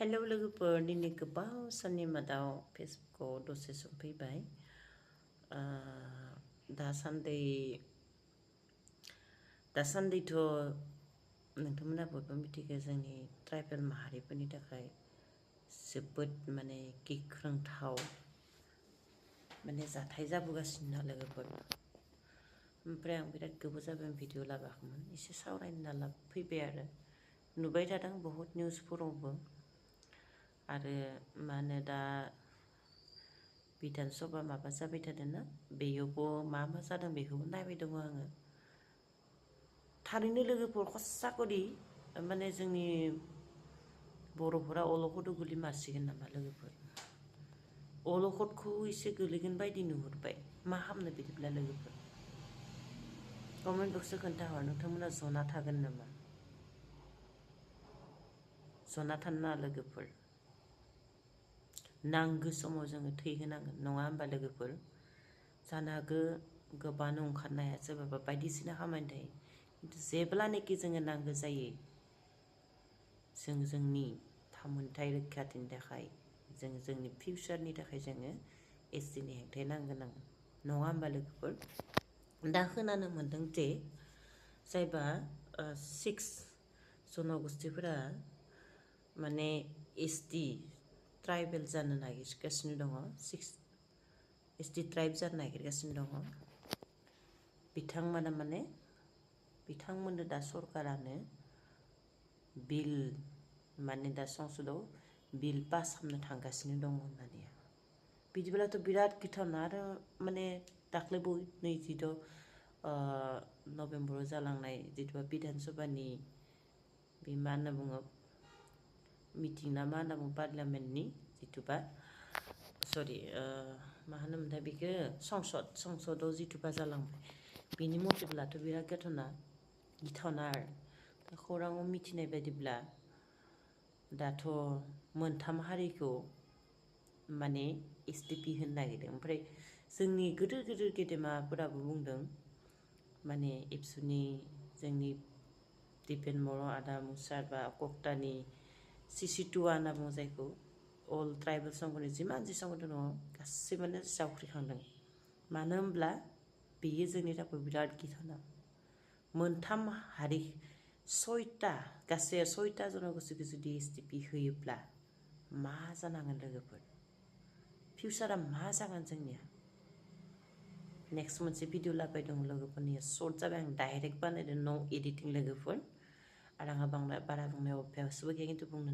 hello लोगोफोर दिनै गोबाव साननि मादाव फेसबुकआव दसे सम फैबाय दासान्दैथ' नोंथांमोना बयबो मिथिगौ जोंनि ट्राइबेल माहारिफोरनि थाखाय जोबोद माने गिख्रंथाव माने जाथाय जाबोगासिनो ना लोगोफोर ओमफ्राय आं बिराद गोबाव जाबाय भिडिअ लाबोआखैमोन एसे सावरायनो होनना फैबाय आरो नुबाय थादों बहुत निउसफोरावबो आरो मा होनो दा बिधान सभा माबा जाबाय थादोंना बेयावबो मा जादों बेखौबो नायबाय दङ आङो थारैनो लोगोफोर खसाखरि माने जोंनि बर'फोरा अलखद गोलि मारसिगोन नामा लोगोफोर अलखदखौ एसे गोलैगोन बायदि नुहुरबाय मा खालामनो बिदिब्ला लोगोफोर कमेन्ट बक्सआव खोन्थाहर नोंथांमोना जना थागोन नामा जना थानो नाङा लोगोफोर नांगौ समाव जोङो थै होनांगोन नङा होमबा लोगोफोर जानो हागौ गोबाङानो ओंखारनो हाया सोरबाबा बायदिसिना खामानि थायो खिन्थु जेब्लानोखि जोङो नांगौ जायो जों जोंनि थामोनथाय रैखाथिनि थाखाय जों जोंनि फिउचारनि थाखाय जोङो एसटिनि हेंथायै नांगोन नङा होमबा लोगोफोर दा खोनानो मोन्दों जे जायबा 6 जनगोष्ठीफोरा माने एसटि ट्राइबेल जानो नागिरगासिनो दङ 6 एसटि ट्राइब जानो नागिरगासिनो दङ बिथांमोननो दा सरकारानो बिल माने दा संसदआव बिल पास खालामनो थांगासिनो दङ होननानै बिदिब्लाथ' बिराद गिथावना आरो माने दाख्लैबो 26 नभेम्बराव जालांनाय जिथुबा बिधान सभानि बे मा होनना बुङो मिटिं ना मा होनना बुङो पार्लियामेन्टनि जिथुबा मा होनोमोनथाय बेखौ संसदआव जिथुबा जालांबाय बेनि मथेब्लाथ' बिराद गिथावना आरो खौराङाव मिथिनाय बायदिब्ला दाथ' मोनथाम हारिखौ माने एसटिपि होनो नागिरदों ओमफ्राय जोंनि गिदिर गेदेमाफोराबो बुंदों माने एबसुनि जोंनि दिपेन बर' आदा मुसार बा कक्टानि सिसिटुवा होनना बुङो जायखौ अल ट्राइबेल संगठन जिमान संगठन दङ गासैबोनो जावख्रिखांदों मानो होनब्ला बेयो जोंनि थाखाय बिराद गिथावना मोनथाम हारि 6टा गासै 6टा जनगोष्ठीखौ जुदि एसटिपि होयोब्ला मा जानांगोन लोगोफोर फिउचारा मा जागोन जोंनिया नेक्स्ट मोनसे भिडिअ लाबाय दं लोगोफोरनिया सर्ट जाबाय आं डाइरेक्ट बानायदों नो एडिटिं लोगोफोर आरो आंहा बारा बुंनायाव अभ्यासबो गैया खिन्थु बुंनो